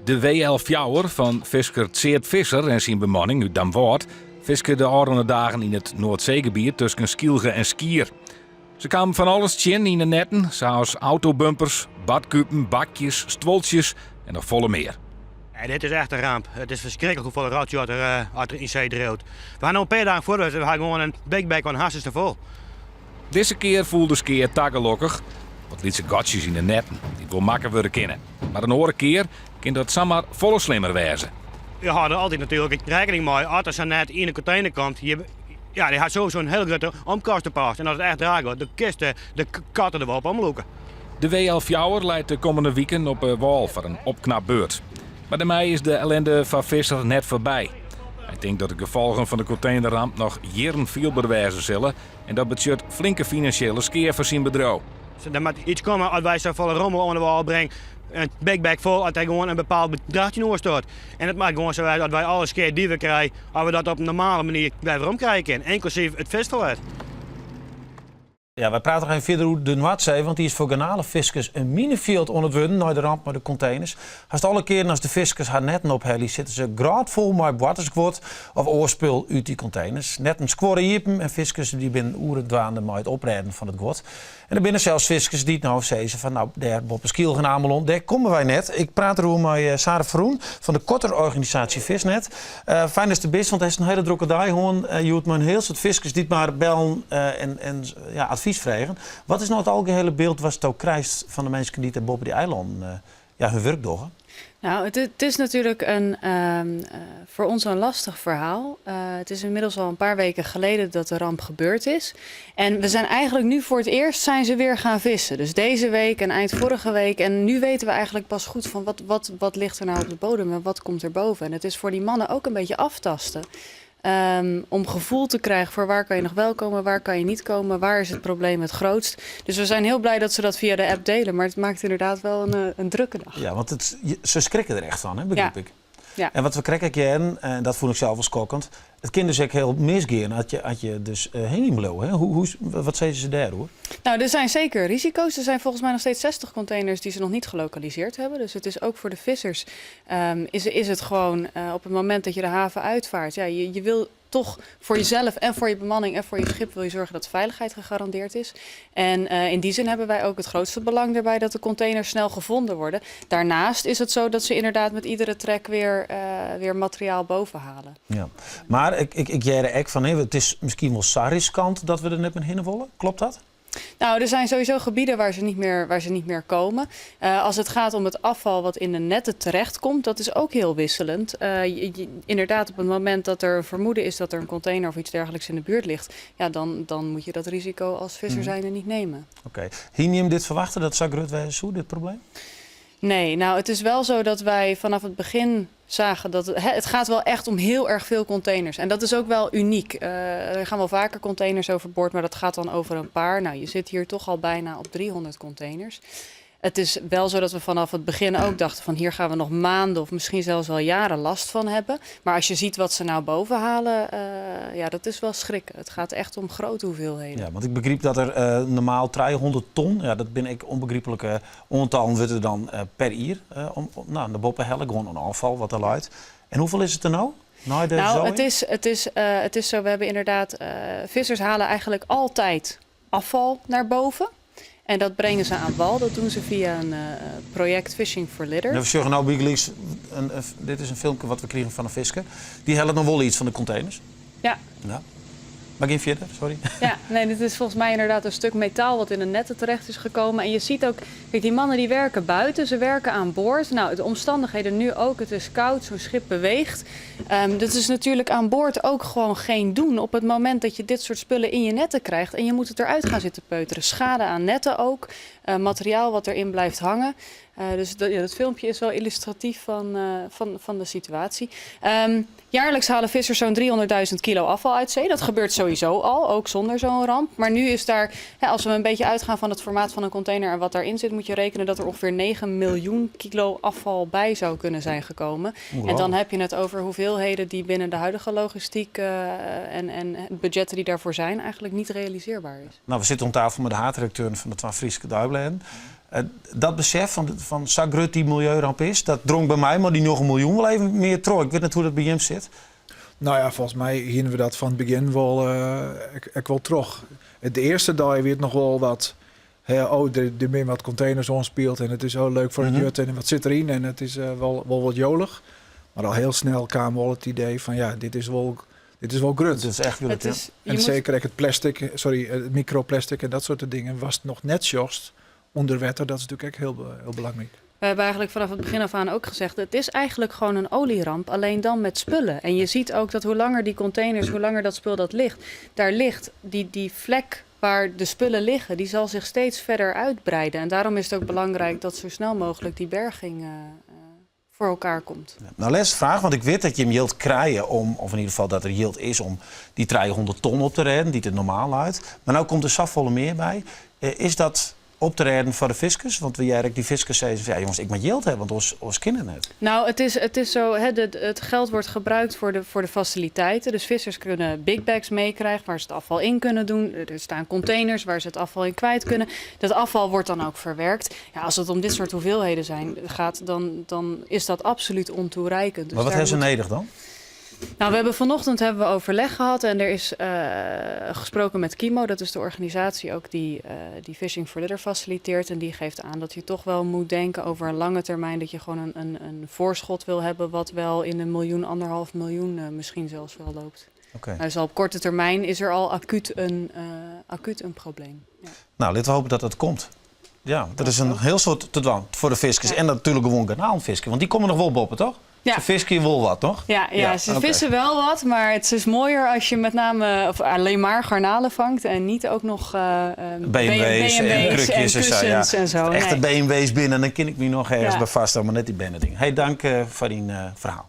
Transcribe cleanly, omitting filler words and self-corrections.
De WL fjouwer fan fisker Tseard Visser en syn bemanning út Damwâld fiske de ôfrûne dagen yn it Noardseegebiet tusken Skylge en Skier. Se kamen fan alles tsjin yn de netten, sa as autobumpers, badkupen, bakjes, stuoltsjes en noch folle mear. Ja, dit is echt in ramp. It is ferskriklik hoefolle rotjoch der eh, der yn see driuwt. We ha no in pear dagen foar we ha gewoan in big bag oan hartstikke fol. Dizze kear foel de skea ta gelokkich. Wat lytse gatsjes yn de netten, dy't wol makke wurde kinne. Mar in oare kear kin dat samar folle slimmer wêze. Je hâlde altyd natuerlik rekkening mei as der sa'n net yn de kontener komt. Je, ja, dy hat sowieso in hiel grutte omkostepost. En as it echt raak wurdt, dan kinst de, de katten der wol op omlûke. De WL fjouwer leit de kommende wiken op 'e wâl foar in opknapbeurt. Mar dêrmei is de ellinde foar Visser net foarby. Hy tinkt dat de gefolgen fan de kontenerramp noch jierren fielber wêze sille en dat betsjut flinke finansjele skea foar syn bedriuw. Der moat iets komme as wy safolle rommel oan de wâl bringe, in big bag fol, as der gewoan in bepaald bedrach tsjinoer stiet. En it moat gewoan sa wêze dat wy alle skea dy't we krije, as we dat op in normale manier wer werom krije kinne, ynklusyf it fiskferlet. Ja, wy prate noch even fierder oer de Noardsee, want dy is foar garnalefiskers in minefjild oan it wurden nei de ramp mei de konteners. Hast alle kearen as de fiskers har netten ophelje, sitte se grôtfol mei boartersguod of oar spul út dy konteners. Netten skuorre iepen en fiskers dy binne oeren dwaande mei it oprêden fan it guod. En der binne sels fiskers dy't no sizze fan no, dêr boppe Skylge en Amelân, dêr komme wy net. Ik praat deroer mei Sarah Verroen fan de kotterorganisaasje Visnet. Fijn datst der bist, want hast in hiele drokke dei hân. Hjoed mei in hiel soad fiskers dy't mar bellen en ja, advys fregen. Wat is no it algehele byld watsto krijst fan de minsken dy't dêr boppe dy eilannen ja, hun wurk dogge? Nou, het is natuurlijk voor ons een lastig verhaal. Het is inmiddels al een paar weken geleden dat de ramp gebeurd is. En we zijn eigenlijk nu voor het eerst zijn ze weer gaan vissen. Dus deze week en eind vorige week. En nu weten we eigenlijk pas goed van wat ligt er nou op de bodem en wat komt er boven. En het is voor die mannen ook een beetje aftasten. Om gevoel te krijgen voor waar kan je nog wel komen, waar kan je niet komen, waar is het probleem het grootst. Dus we zijn heel blij dat ze dat via de app delen, maar het maakt inderdaad wel een drukke dag. Ja, want se skrikke der echt fan, hè, begryp ik. Ja. En wat we krekt hearden, en dat fûn ik sels wol skokkend, it kin dus ek hiel misgean as je dus hingjen bliuwe. Hè? Wat sizze se dêroer? Nou, er zijn zeker risico's. Er zijn volgens mij nog steeds 60 containers die ze nog niet gelokaliseerd hebben. Dus het is ook voor de vissers, is het gewoon op het moment dat je de haven uitvaart. Ja, je wil toch voor jezelf en voor je bemanning en voor je schip wil je zorgen dat de veiligheid gegarandeerd is. En in die zin hebben wij ook het grootste belang erbij dat de containers snel gevonden worden. Daarnaast is het zo dat ze inderdaad met iedere trek weer materiaal boven halen. Ja, mar ik hearde ek fan, it is miskien wol sa riskant dat we der net mear hinne wolle. Kloppet dat? Nou, er zijn sowieso gebieden waar ze niet meer komen. Als het gaat om het afval wat in de netten terechtkomt, dat is ook heel wisselend. Inderdaad, op het moment dat er een vermoeden is dat er een container of iets dergelijks in de buurt ligt, ja, dan moet je dat risico als visser zijnde niet nemen. Oké. Hiene jim dit ferwachte dat it sa grut wêze soe, dit probleem? Nee, nou, het is wel zo dat wij vanaf het begin zagen dat het gaat wel echt om heel erg veel containers. En dat is ook wel uniek. Er gaan wel vaker containers overboord, maar dat gaat dan over een paar. Nou, je zit hier toch al bijna op 300 containers. Het is wel zo dat we vanaf het begin ook dachten van hier gaan we nog maanden of misschien zelfs wel jaren last van hebben. Maar als je ziet wat ze nou boven halen, ja, dat is wel schrikken. Het gaat echt om grote hoeveelheden. Ja, want ik begriep dat der normaal 300 ton, ja, dat binne ek ûnbegryplike oantallen, wurdt der dan per jier om, nou, nei boppe helle, gewoan oan ôffal wat der leit. En hoefolle is it der no? Nei de Nou, zooi? het is zo, we hebben inderdaad, vissers halen eigenlijk altijd afval naar boven. En dat brengen ze aan wal. Dat doen ze via een project Fishing for Litter. We sjogge no bygelyks, dit is in filmke wat we krigen fan in fisker. Dy hellet noch wol iets fan de konteners. Ja. Ja. Mar gean fierder, sorry. Ja, nee, dit is volgens mij inderdaad een stuk metaal wat in de netten terecht is gekomen. En je ziet ook, kijk, die mannen die werken buiten, ze werken aan boord. Nou, de omstandigheden nu ook, het is koud, zo'n schip beweegt. Dat is natuurlijk aan boord ook gewoon geen doen. Op het moment dat je dit soort spullen in je netten krijgt en je moet het eruit gaan zitten peuteren. Schade aan netten ook, materiaal wat erin blijft hangen. Dus dat, ja, dat filmpje is wel illustratief van de situatie. Jaarlijks halen vissers zo'n 300.000 kilo afval uit zee. Dat gebeurt sowieso al, ook zonder zo'n ramp. Maar nu is daar, hè, als we een beetje uitgaan van het formaat van een container en wat daarin zit, moet je rekenen dat er ongeveer 9 miljoen kilo afval bij zou kunnen zijn gekomen. En dan heb je het over hoeveelheden die binnen de huidige logistiek en budgetten die daarvoor zijn, eigenlijk niet realiseerbaar is. Nou, we sitte oan tafel mei de haadredakteur fan de twa Fryske deiblêden. Dat besef fan sa grut dy miljeuramp is, dat drong by my mei dy 9 miljoen wol even mear troch. Ik wit net hoe't dat by jim sit. Nou ja, folgens my hiene we dat fan it begjin wol ek wol troch. De earste dei wie it noch wol wat, hè, oh, der binne wat konteners oanspield en it is oh, leuk foar it jut en wat sit deryn en it is wol wat jolich. Mar al hiel snel kaam wol it idee fan ja, dit is wol grut. Dit is echt grut, ja. En seker ek it plastic, sorry, it microplastic en dat soarte dingen watst noch net sjochst ûnder wetter, dat is natuerlik ek hiel belangryk. We hebben eigenlijk vanaf het begin af aan ook gezegd, het is eigenlijk gewoon een olieramp, alleen dan met spullen. En je ziet ook dat hoe langer die containers, hoe langer dat spul dat ligt, daar ligt die vlek waar de spullen liggen, die zal zich steeds verder uitbreiden. En daarom is het ook belangrijk dat zo snel mogelijk die berging voor elkaar komt. Ja. Nou, lêste fraach, want ik wit dat jim jild krije om, of yn ieder gefal dat der jild is om dy 300 ton op te rêden, dy't der normaal leit. Mar no komt der safolle mear by. Is dat op te rêden foar de fiskers? Want we hearre ek dy fiskers sizzen fan, ja jonges, ik moat jild hawwe, want oars kin it net. Nou, het is zo, hè, het geld wordt gebruikt voor de faciliteiten. Dus vissers kunnen big bags meekrijgen waar ze het afval in kunnen doen. Er staan containers waar ze het afval in kwijt kunnen. Dat afval wordt dan ook verwerkt. Ja, als het om dit soort hoeveelheden gaat, dan is dat absoluut ontoereikend. Dus Maar wat daar hebben ze moet nedich dan? Nou, we hebben vanochtend hebben we overleg gehad en er is gesproken met KIMO. Dat is de organisatie ook die Fishing for Litter faciliteert. En die geeft aan dat je toch wel moet denken over een lange termijn. Dat je gewoon een voorschot wil hebben wat wel in een miljoen, 1,5 miljoen misschien zelfs wel loopt. Maar dus al op korte termijn is er al acuut een probleem. Ja. Nou, laten we hopen dat dat komt. Ja, dat is in hiel soad te dwaan foar de fiskers. En natuerlik gewoan garnalenfiskers, want dy komme noch wol boppe, toch? Ja. Se fiskje wol wat, toch? Ja, ja, ze vissen wel wat, maar het is mooier als je met name of alleen maar garnalen vangt en niet ook nog BMW's en krukjes en zo. Ja. Kussens en zo. Echte Nee. BMW's binnen, dan kin ik my noch ergens Ja. by vaststelle, mar net dy bernedingen. Hey, tank foar dyn ferhaal.